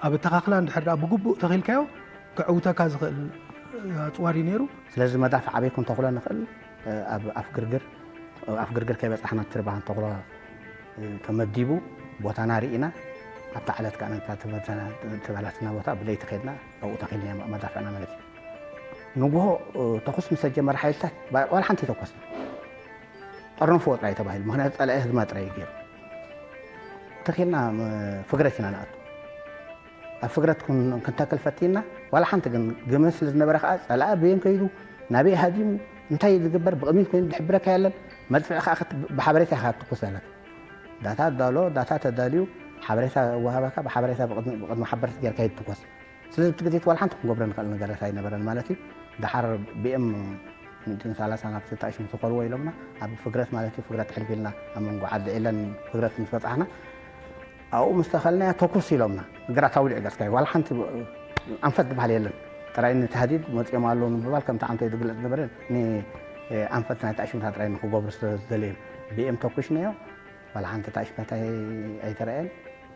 ኣብ ኣተኻኽላ እንድሕር ደኣ ብግቡእ ተኺልካዮ፣ ከዕውተካ ዝኽእል ኣጽዋር እዩ ነይሩ። ስለዚ መዳፍዕ ኣበይ ክንተኽሎ ንኽእል? ኣብ ኣፍ ግርግር፣ ኣብ ኣፍ ግርግር ከይበጻሕና ትርባህ እንተኽሎ ተመዲቡ፣ ቦታና ርኢና፣ ኣብታ ዕለት ከኣ ነታ ተበተና-፣ ተበላትና ቦታ ብለይቲ ከድና ኣብኡ ተኺልና መዳፍዕና ማለት እዩ። ንግሆ ተኹስ ምስ ተጀመረ ሓይልታት ባ-፣ ዋላ ሓንቲ ኣይተኮስና። ጠርንፍዎ ጥራይ ተባሂሉ። ምኽንያቱ ጸላኢ ህዝብና ጥራይ እዩ ገይሩ። ተኺልና ም-፣ ፍግረት ኢና ንኣቱ። ኣብ ፍግረት ክን-፣ ክንተክል ፈቲና፣ ዋላ ሓንቲ ግን ግመ ስለ ዝነበረ ከኣ ጸላኢ በየን ከይዱ፣ ናበይ ሃዲሙ፣ እንታይ ዝግበር ብቕድሚት ኮይኑ ዝሕብረካ የለን። መድፍዕ ከኣ ክት-፣ ብሓበሬታ ኢኻ ትኩስ ኣለካ። ዳታ ዳሎ፣ ዳታ ተዳልዩ፣ ሓበሬታ ወሃበካ፣ ብሓበሬታ ብቕድሚ፣ ብቕድሚ ሓበርቲ ጌርካ ይትኮስ። ስለዚ እቲ ግዜት ዋላ ሓንቲ ክንገብሮ ንኽእል ነገራት ኣይነበረን ማለት እዩ። ደሓር ቢኤም ሚእትን ሰላሳ ናብ ተታእሽ ምስ ተኸልዎ ኢሎምና፣ ኣብ ፍግረት ማለት እዩ፣ ፍግረት ሕልፍ ኢልና ኣብ መንጎ ዓዲ ዒለን ፍግረት ምስ በጻሕና፣ ኣብኡ ምስ ተኸልናያ ተኩስ ኢሎምና። ግራት ኣውሊዕ ገጽካዮ፣ ዋላ ሓንቲ ኣንፈት ዝበሃል የለን። ጥራይ ንተህዲድ መጺኦም ኣለዉ ንምባል ከምቲ ዓንተ ዝግለጽ ዝነበረ፣ ን-፣ ኣንፈት ናይ ታእሽምታ ጥራይ ንክገብሩ ስለ ዝደለዩ፣ ቢኤም ተኩሽናዮ፣ ዋላ ሓንቲ ታእሽምታ ኣይ-፣ ኣይተረኣየን።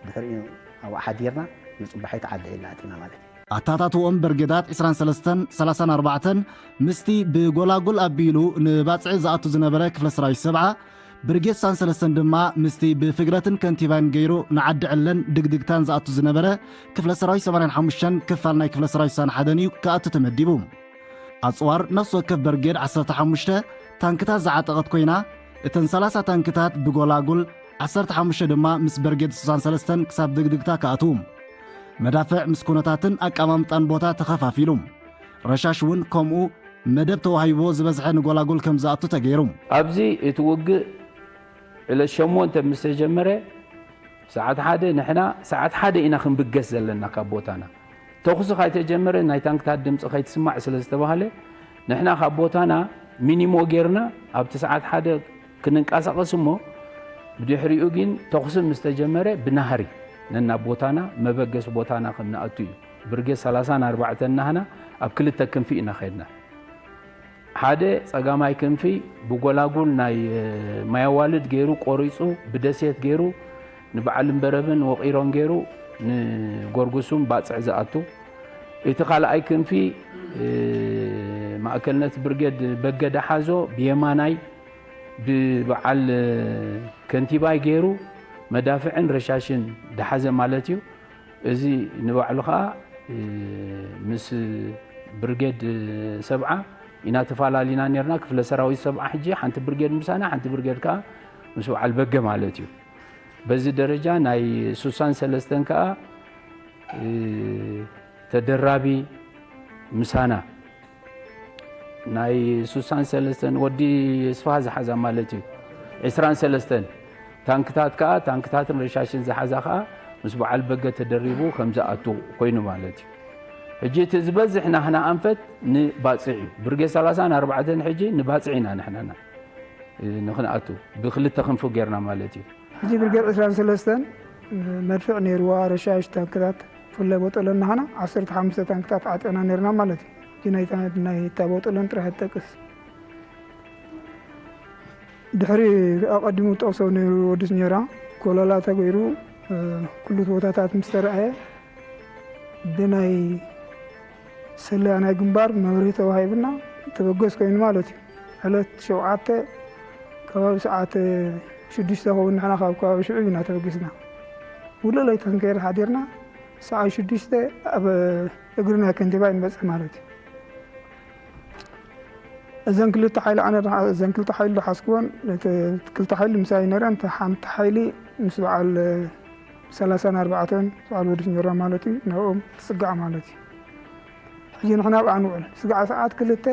ድሕሪኡ ኣብኡ ሓዲርና፣ ንጽባሒት ዓዲ ዒልና ኣቲና ማለት እዩ። ኣተኣታትወኦም በርጌዳት ዕስራን ሰለስተን ሰላሳን ኣርባዕተን ምስቲ ብጎላጉል ኣቢሉ ንባጽዕ ዝኣቱ ዝነበረ ክፍለ ሰራዊት ሰብዓ፣ ብርጌድ ስሳን ሰለስተን ድማ ምስቲ ብፍግረትን ከንቲባን ገይሩ ንዓዲ ዕለን ድግድግታን ዝኣቱ ዝነበረ ክፍለ ሰራዊት ሰማንያን ሓሙሽተን ክፋል ናይ ክፍለ ሰራዊት ስሳን ሓደን እዩ ክኣቱ ተመዲቡ። ኣጽዋር ነፍሲ ወከፍ በርጌድ ዓሰርተ ሓሙሽተ ታንክታት ዝዓጠቐት ኮይና፣ እተን ሰላሳ ታንክታት ብጎላጉል፣ ዓሰርተ ሓሙሽተ ድማ ምስ በርጌድ ስሳን ሰለስተን ክሳብ ድግድግታ ክኣትዉ። መዳፍዕ ምስ ኩነታትን ኣቀማምጣን ቦታ ተኸፋፊሉ። ረሻሽ እውን ከምኡ መደብ ተዋሂብዎ ዝበዝሐ ንጎላጉል ከም ዝኣቱ ተገይሩ። ኣብዚ እቲ ውግእ ዕለት ሸሞንተ ምስ ተጀመረ፣ ሰዓት ሓደ ንሕና ሰዓት ሓደ ኢና ክንብገስ ዘለና ካብ ቦታና። ተኹሲ ካይተጀመረ ናይ ታንክታት ድምፂ ከይትስማዕ ስለ ዝተባህለ፣ ንሕና ካብ ቦታና ሚኒሞ ጌርና ኣብቲ ሰዓት ሓደ ክንንቀሳቐስ እሞ፣ ብድሕሪኡ ግን ተኹሲ ምስ ተጀመረ ብናህሪ ነናብ ቦታና መበገሲ ቦታና ከም ንኣቱ እዩ። ብርጌድ ሰላሳን ኣርባዕተን ናህና ኣብ ክልተ ክንፊ ኢና ኸድና። ሓደ ጸጋማይ ክንፊ ብጎላጉል ናይ፣ እ፣ ማይ ኣዋልድ ገይሩ ቆሪጹ፣ ብደሴት ገይሩ ንበዓል እምበረብን ወቒሮን ገይሩ ንጎርጉሱም ባጽዕ ዝኣቱ። እቲ ካልኣይ ክንፊ፣ እ፣ ማእከልነት ብርጌድ በገደ ሓዞ ብየማናይ ብበዓል፣ እ፣ ከንቲባይ ገይሩ መዳፍዕን ረሻሽን ደሓዘ ማለት እዩ። እዚ ንባዕሉ ኸኣ፣ እ፣ ምስ ብርጌድ ሰብዓ ኢና ተፋላሊና ኔርና። ክፍለ ሰራዊት ሰብዓ ሕጂ ሓንቲ ብርጌድ ምሳና፣ ሓንቲ ብርጌድ ከኣ ምስ በዓል በገ ማለት እዩ። በዚ ደረጃ ናይ ስሳን ሰለስተን ከኣ፣ እ፣ ተደራቢ ምሳና ናይ ስሳን ሰለስተን ወዲ ስፍሃ ዝሓዛ ማለት እዩ። ዕስራን ሰለስተን ታንክታት ከኣ፣ ታንክታትን ረሻሽን ዝሓዛ ከኣ ምስ በዓል በገ ተደሪቡ ከም ዝኣቱ ኮይኑ ማለት እዩ። ሕጂ እቲ ዝበዝሕ ናህና ኣንፈት ንባጽዕ እዩ። ብርጌድ ሰላሳን ኣርባዕተን ሕጂ ንባጽዕ ኢና ንሕናና ንኽንኣቱ ብክልተ ክንፉ ጌርና ማለት እዩ። ሕጂ ብርጌድ ዕስራን ሰለስተን መድፍዕ ነይርዋ፣ ረሻሽ ታንክታት፣ ብፍላይ ቦጠሎን ናህና ዓሰርተ ሓሙሽተ ታንክታት ዓጢቕና ነይርና ማለት እዩ። እቲ ናይታ፣ ናይታ ቦጠሎን ጥራሕ ትጠቅስ። ድሕሪ ኣቐዲሙ ጠቕሶ ነይሩ ወዲ ስኘራ፣ ኮለላ ተገይሩ፣ እ፣ ኩሉ ቦታታት ምስ ተረኣየ፣ ብናይ ሰለያ ናይ ግንባር መብርሂ ተዋሂቡና፣ ተበገስ ኮይኑ ማለት እዩ። ዕለት ሸውዓተ ከባቢ ሰዓት ሽዱሽተ ኸውን ንሕና ካብ ከባቢ ሽዑ ኢና ተበጊስና። ውልእ ለይቲ ክንከይድ ሓዲርና፣ ሰዓት ሽዱሽተ ኣብ እግሪ ናይ ከንቲባ ንበጽሕ ማለት እዩ። እዘን ክልተ ሓይሊ ኣነ ድሓ-፣ እዘን ክልተ ሓይሊ ዝሓዝክወን፣ እቲ ክልተ ሓይሊ ምሳይ ነይረን፣ እታ ሓንቲ ሓይሊ ምስ በዓል ሰላሳን ኣርባዕተን በዓል ወዲ ጅንጀራ ማለት እዩ፣ ናብኦም ትጽጋዕ ማለት እዩ። ሕጂ ንሕና ኣብኣ ንውዕል። ስጋዕ ሰዓት ክልተ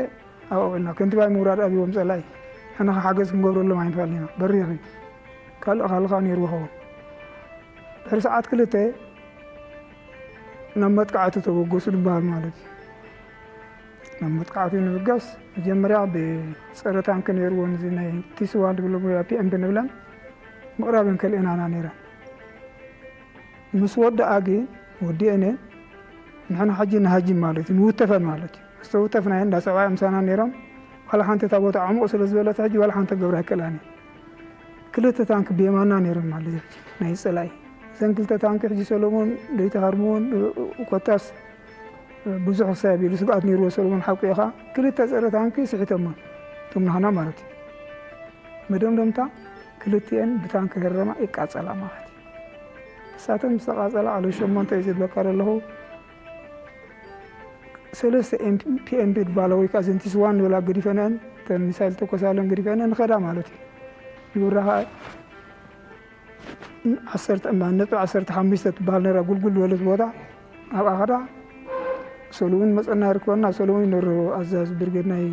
ኣብኣ ውዕልና። ከንቲባይ ምውራድ ኣብዎም ጸላኢ። ንሕና ሓገዝ ክንገብረሎም ኣይንኽእልን ኢና። በሪኽ እዩ። ካልእ ካልእ ከኣ ነይርዎ ኸውን። ድሕሪ ሰዓት ክልተ ናብ መጥቃዕቲ ተበገሱ ዝበሃል ማለት እዩ። ናብ መጥቃዕቲ ንምብጋስ መጀመርያ ብጸረ ታንክ ነይርዎ፣ እዚ ናይ ቲ ሲ ዋን ዝብሎ ወይ ፒ ኤም ቢ ንብለን፣ ምቕራብ እየን ከልእናና ነይረን። ምስ ወድኣ ግን ወዲአን እየን። ንሕና ሕጂ ንሃጅም ማለት እዩ፣ ንውተፈን ማለት እዩ። ዝተውተፍናየን እንዳ ሰብኣይ ምሳና ነይሮም። ዋላ ሓንቲ እታ ቦታ ዕሙቕ ስለ ዝበለት ሕጂ ዋላ ሓንቲ ክገብራ ኣይክእላን እየን። ክልተ ታንክ ብየማና ነይሮም ማለት እዩ፣ ናይ ጸላኢ። እዘን ክልተ ታንክ ሕጂ ሰሎሞን ደይተሃርምዎን ኮታስ ብዙሕ ክሳብ ኢሉ ስግኣት ነይርዎ ሰሎሞን ሓቁ ኢኻ። ክልተ ጸረ ታንክ ስሒቶሞን እቶም ናህና ማለት እዩ። መደምደምታ ክልቲኤን ብታንክ ህረማ ይቃጸላ ማለት እዩ። ንሳተን ምስ ተቃጸላ ኣለ ሸሞንተ እዩ ዝብለካ ዘለኹ። ሰለስተ ኤምፒኤምፒ ዝበሃላ ወይ ከዓ ዘንቲስ ዋን ዝበላ ገዲፈንአን፣ እተን ሚሳይል ተኮሳለን ገዲፈንአን ንኸዳ ማለት እዩ። ይብራኻ ዓሰርተ እማ ነጥቢ ዓሰርተ ሓሙሽተ ትበሃል ነራ ጉልጉል ዝበለት ቦታ ኣብኣ ኸዳ ሰለሙን መፀና ይርከበና። ሰለሙን ይነሮ ኣዛዝ ብርጌድ ናይ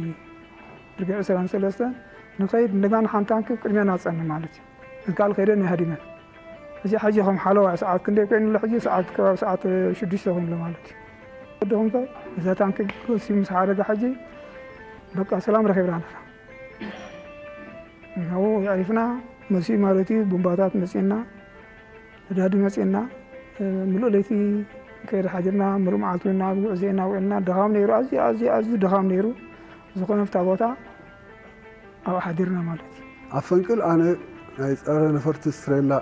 ብርጌድ ዕስራን ሰለስተን ንኸይድ እንደጋና ሓንቲ ታንክ ቅድሚያ ናፀኒ ማለት እዩ። እካል ከይደን ይሃዲመን። እዚ ሕጂ ከም ሓለዋ ሰዓት ክንደይ ኮይኑ ኣሎ? ሕጂ ሰዓት ከባቢ ሰዓት ሽዱሽተ ኮይኑ ኣሎ ማለት እዩ። ወድኹም ከ እዛ ታንክ ጎሲም ምስ ሓደጋ ሕጂ በቃ ሰላም ረኺብና ኣለና። ናብኡ የዕሪፍና። መሲኡ ማለት እዩ፣ ቡምባታት መጺእና፣ ነዳዲ መጺእና፣ ምሉእ ለይቲ ከይደ ሓዲርና፣ ምሉእ መዓልቲ እውን ኣብ ጉዕዞ ኢና ውዒልና። ድኻም ነይሩ፣ ኣዝዩ፣ ኣዝዩ፣ ኣዝዩ ድኻም ነይሩ። ዝኾነ ኣብታ ቦታ ኣብኡ ሓዲርና ማለት እዩ። ኣብ ፈንቅል ኣነ ናይ ጸረ ነፈርቲ ስትሬላ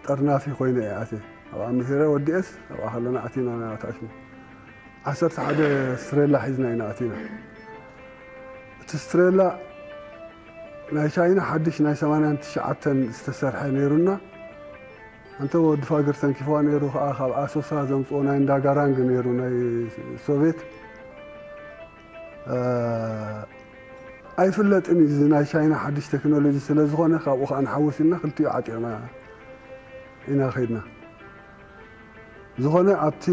ጠርናፊ ኮይነ እየ ኣትየ። ኣብኣ ምሂረ ወዲኤስ ኣብኣ ከለና ኣቲና ኢና ኣታእሽና። ዓሰርተ ሓደ ስትሬላ ሒዝና ኢና ኣቲና። እቲ ስትሬላ ናይ ቻይና ሓድሽ ናይ ሰማንያን ትሽዓተን ዝተሰርሐ ነይሩና። ኣንተ ወዲ ፋግር ተንኪፍዋ ነይሩ፣ ከዓ ካብ ኣሶሳ ዘምፅኦ ናይ እንዳ ጋራንግ ነይሩ፣ ናይ ሶቪየት። እ፣ ኣይፍለጥን እዩ፣ እዚ ናይ ቻይና ሓድሽ ቴክኖሎጂ ስለ ዝኾነ፣ ካብኡ ከዓ ንሓውስ ኢልና ክልቲኡ ዓጢቕና ኢና ከይድና። ዝኾነ ኣብቲ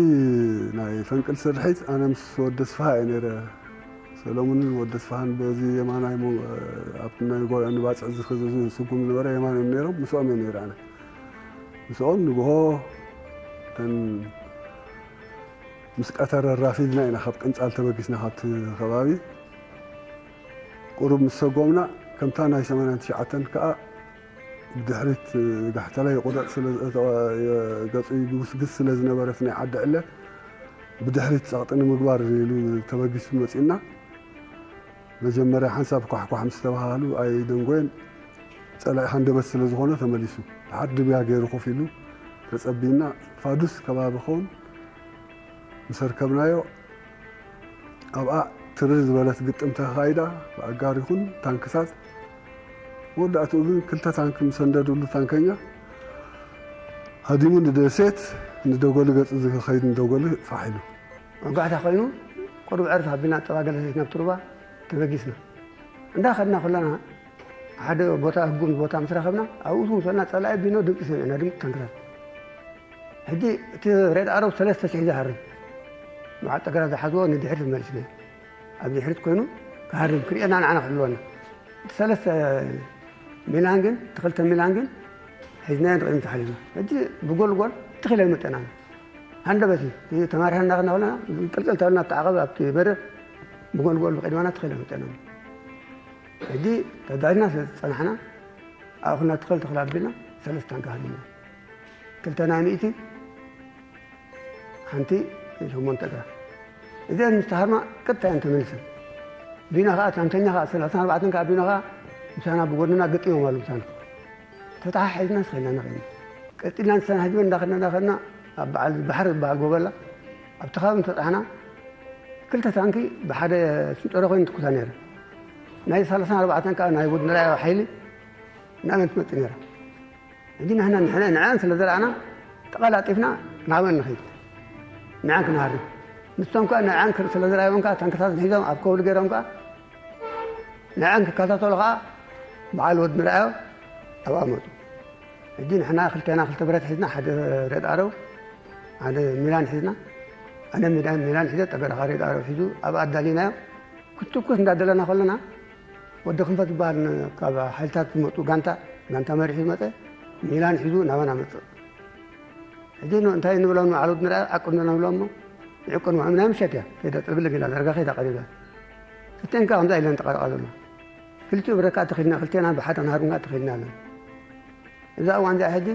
ናይ ፈንቅል ስርሒት ኣነ ምስ ወዲ ኣስፍሃ እየ ነይረ። ሰለሙንን ወዲ ኣስፍሃን በዚ የማናይ ሞ-፣ ኣብቲ ናይ ጎ-፣ ንባፅዕ ዝኽዝ-፣ ዝስጉም ዝነበረ የማን እዮም ነይሮም። ምስኦም እየ ነይረ ኣነ። ምስኦም ንግሆ እተን ምስ ቀተረ ራፊድና ኢና ካብ ቅንጻል ተበጊስና ካብቲ ከባቢ። ቁሩብ ምስ ሰጎምና ከምታ ናይ ሰማንያን ትሽዓተን ከኣ ብድሕሪት ጋሕተላ ይቑረጽ ስለ፣ ገጹ ይጉስግስ ስለ ዝነበረ እቲ ናይ ዓዲ ዕለ ብድሕሪት ጸቕጢ ንምግባር ኢሉ ተበጊሱ መጺኡና። መጀመርያ ሓንሳብ ኳሕኳሕ ምስ ተባሃሉ ኣይደንጎየን። ጸላኢ ሃንደበት ስለ ዝኾነ ተመሊሱ። ድሓር ድብያ ገይሩ ኮፍ ኢሉ ተጸቢና ፋዱስ ከባቢ ኸውን ምስ ኣርከብናዮ ኣብኣ ትርር ዝበለት ግጥም ተኻይዳ። ብኣጋር ይኹን ታንክታት መወዳእትኡ ግን ክልተ ታንክ ምስ ሰንደድሉ ታንከኛ ሃዲሙ ንደሴት ንደጎሊ ገጹ ዝኸይድ ንደጎሊ ፋሕ ኢሉ። መጓዕታ ኮይኑ ቁሩብ ዕርፍ ኣቢልና ጸባ ገለ ዘይት ናብ ትሩባ ተበጊስና። እንዳኸድና ከለና ሓደ ቦታ ህጉም ቦታ ምስ ረኸብና ኣብኡ ምስ ወሰድና ጸላኢ ቢኖ ድምጺ ሰሚዕና፣ ድምጺ ታንክታት። ሕጂ እቲ ሬድ ኣረው ሰለስተ ሽሕ ዝሃርም በዓል ጠገራ ዝሓዝዎ ንድሕሪት መሊስና። ኣብ ድሕሪት ኮይኑ ክሃርም ክርእየና ንዓና ክሕልወና። እቲ ሰለስተ ሚላን ግን፣ እቲ ክልተ ሚላን ግን ሒዝናዮ ንቕድሚት ሓሊፍና። ሕጂ ብጎልጎል ትኽ ኢለን መጠና። ሃንደበት እዩ። እቲ ተማሪሕና እናኸድና ከለና ቅልቅል ተበልና ኣብቲ ዓቐብ ኣብቲ በርር ብጎልጎል ብቕድመና ትኽ ኢለን መጠና። ሕጂ ተዳሊና ስለ ዝጸናሕና ኣብኡ ኹና ትኸል ትኽል ኣቢልና ሰለስተ ታንካ ሃዲምና። ክልተ ናይ ሚእቲ ሓንቲ ሸሞንተ ግራም። እዚአን ምስ ተሃርማ ቀጥታ እየን ተመሊሰን። ቢና ኸዓ፣ ታንከኛ ኸዓ፣ ሰላሳን ኣርባዕተን ከዓ ቢና ኸዓ ምሳና ብጎድንና ገጢሞም ኣሉ ምሳና። ተተሓሒዝና ስኸድና ንኸድና። ቀጢልና ንሳና ሃዲመን እንዳኸድና እንዳኸድና ኣብ በዓል ባሕሪ ዝበሃል ጎበላ ኣብቲ ከባቢ ምስ በጻሕና ክልተ ታንኪ ብሓደ ስንጨሮ ኮይኑ ትኩሳ ነይረን። ናይ ሰላሳን ኣርባዕተን ከዓ ናይ ወዲ ንርኣዮ ሓይሊ ናበን ትመጽእ ነይራ። ሕጂ ንሕና ንሕና ንዐን ስለ ዘርኣና ተቐላጢፍና ናበን ንኸይድ። ንዐን ክንሃርም። ንሶም ከኣ ንዐን ክር-፣ ስለ ዘርኣዮም ከኣ ታንክታት ሒዞም ኣብ ከውሊ ገይሮም ከኣ ንዐን ክከታተሉ ከኣ በዓል ወዲ ንርኣዮ ኣብኣ መጹ። ሕጂ ንሕና ክልቴና ክልተ ብረት ሒዝና፣ ሓደ ሬድ ኣረው፣ ሓደ ሚላን ሒዝና፣ ኣነ ሚላን፣ ሚላን ሒዘ፣ ጠገራ ከኣ ሬድ ኣረው ሒዙ ኣብኣ ኣዳሊናዮ። ክትኩስ እንዳደለና ከለና ወዲ ክንፈ ዝበሃል ን-፣ ካብ ሓይልታት ዝመጹ ጋንታ፣ ጋንታ መሪሑ ዝመጸ ሚላን ሒዙ ናባና መጽእ። ሕጂ ን-፣ እንታይ ንብሎም ንባዕሉ ንርኣ ዓቅብ ንብሎም ንብሎም እሞ ይዕቅኑ። ናይ ምሸት እያ። ከይዳ ጥብልግ ኢላ፣ ዳርጋ ከይዳ ቀሪባ። ክልቴን ከኣ ከምዛ ኢለን ተቐርቃ ዘሎ። ክልቲኡ ብረካ ተኺልና፣ ክልቴና ብሓደ ክንሃርም ከኣ ተኺልና ኣለና። እዛ እዋን እዚኣ ሕጂ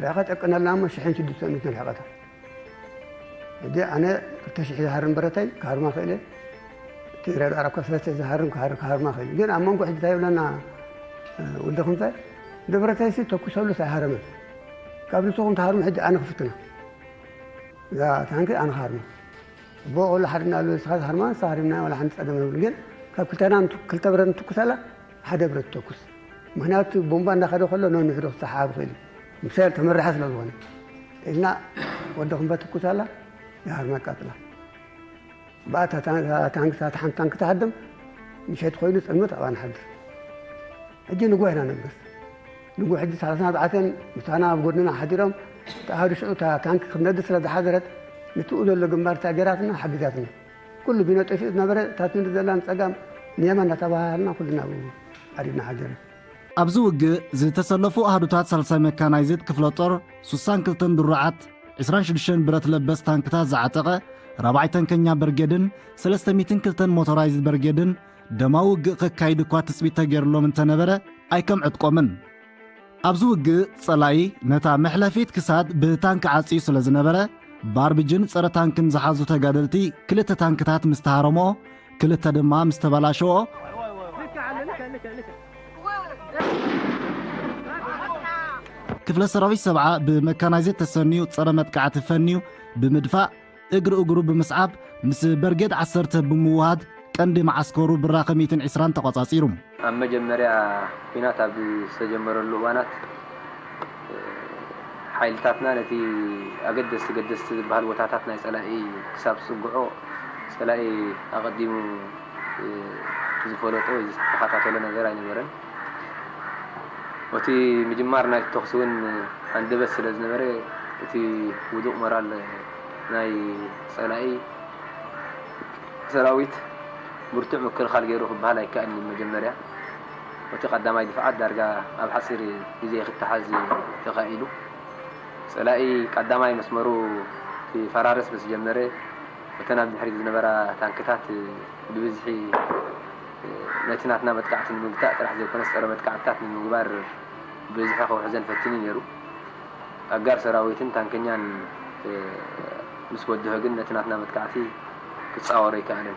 ርሕቐት ጨቅነልና እሞ ሽሕን ሽዱሽተ ሚእትን ርሕቐታ። ሕጂ ኣነ ክልተ ሽሕ ዝሃርም ብረተይ ክሃርማ ክእል እየ። እቲ ረዳር እኳ ሰለስተ ዝሃርም ክሃር-፣ ክሃርማ ክእል። ግን ኣብ መንጎ ሕጂ እንታይ ይብለና፣ እ፣ ወዲ ክንፈ፣ ንብረተይሲ ተኩሰሉስ ኣይሃረመን። ካብ ንስኹም ትሃርሙ ሕጂ ኣነ ክፍትና። እዛ ታንኪ ኣነ ክሃርማ። ብኡ ከሎ ሓደ እናበለ ንስኻ ትሃርማ፣ ንስኻ ሃሪምና፣ ዋላ ሓንቲ ጸገም የብሉን። ግን ካብ ክልተና ንት-፣ ክልተ ብረት ንትኩሰላ፣ ሓደ ብረት ትተኩስ። ምኽንያቱ ቦምባ እናኸደ ከሎ ነንሕዱ ክሰሓብ ይኽእል እዩ። ምሳይል ተመራሒ ስለ ዝኾነ። ኢልና ወዲ ክንፈ ትኩሳላ፣ ይሃርማ ይቃጥላ። ብኣታ ታን-፣ ታንክ፣ እታ ሓንቲ ታንክ ትሃድም፣ ምሸት ኮይኑ ጽልምት ኣብኣ ንሓድር። ሕጂ ንግሆ ኢና ነብስ። ንግሆ ሕጂ ሰላሳን ኣርባዕተን ምሳና ኣብ ጎድንና ሓዲሮም፣ እቲ ኣሃዱ ሽዑ እታ ታንክ ክትነድድ ስለ ዝሓደረት፣ ንትኡ ዘሎ ግንባር እታ ገይራትና ሓጊዛትና። ኩሉ ቢኖ ጠፊኡ ዝነበረ፣ እታ ትንድድ ዘላ ንጸጋም ንየማን እናተባሃሃልና ኩልና ኣብኡ ሓዲርና ሓዲርና። ኣብዚ ውግእ ዝተሰለፉ ኣሃዱታት ሳልሳይ መካናይዝድ ክፍለ ጦር፣ ሱሳን ክልተን ድሩዓት፣ ዕስራን ሽዱሽተን ብረት ለበስ ታንክታት ዝዓጠቐ ራብዓይ ተንከኛ በርጌድን ሰለስተ ሚእትን ክልተን ሞቶራይዝድ በርጌድን ደማዊ ውግእ ከካይድ እኳ ትጽቢት ተገይሩሎም እንተነበረ፣ ኣይከም ዕጥቆምን። ኣብዚ ውግእ ጸላኢ ነታ መሕለፊት ክሳድ ብታንክ ዓጽዩ ስለ ዝነበረ፣ ብኣርቢጅን ጸረ ታንክን ዝሓዙ ተጋደልቲ ክልተ ታንክታት ምስ ተሃረምኦ፣ ክልተ ድማ ምስ ተበላሸዎ፣ ክፍለ ሰራዊት ሰብዓ ብመካናይዝድ ተሰንዩ ጸረ መጥቃዕቲ ፈንዩ ብምድፋእ፣ እግሪ እግሩ ብምስዓብ ምስ በርጌድ ዓሰርተ ብምውሃድ ቀንዲ መዓስከሩ ብራኸ ሚእትን ዕስራን ተቖጻጺሩ። ኣብ መጀመርያ ኲናት ኣብ ዝተጀመረሉ እዋናት፣ ሓይልታትና ነቲ ኣገደስቲ ገደስቲ ዝበሃል ቦታታት ናይ ጸላኢ ክሳብ ዝጽግዖ፣ ጸላኢ ኣቐዲሙ ዝፈለጦ ወይ ዝተኸታተሎ ነገር ኣይነበረን። እቲ ምጅማር ናይቲ ተኹሲ እውን ኣንደበት ስለ ዝነበረ፣ እቲ ውዱቕ ሞራል ናይ ጸላኢ ሰራዊት ብርቱዕ ምክልኻል ገይሩ ክበሃል ኣይከኣልን እዩ። መጀመርያ እቲ ቀዳማይ ድፍዓት ዳርጋ ኣብ ሓፂር ግዜ ክተሓዝ ተኻኢሉ። ጸላኢ ቀዳማይ መስመሩ ክፈራርስ ምስ ጀመረ፣ እተን ኣብ ድሕሪት ዝነበራ ታንክታት ብብዝሒ ነቲ ናትና መጥቃዕቲ ንምግታእ ጥራሕ ዘይኮነስ ጸረ መጥቃዕትታት ንምግባር ብብዝሒ ከውሕዘን ፈቲኑ ነይሩ። ኣጋር ሰራዊትን ታንከኛን ምስ በድሆ ግን ነቲ ናትና መጥቃዕቲ ክጻወሮ ኣይከኣለን።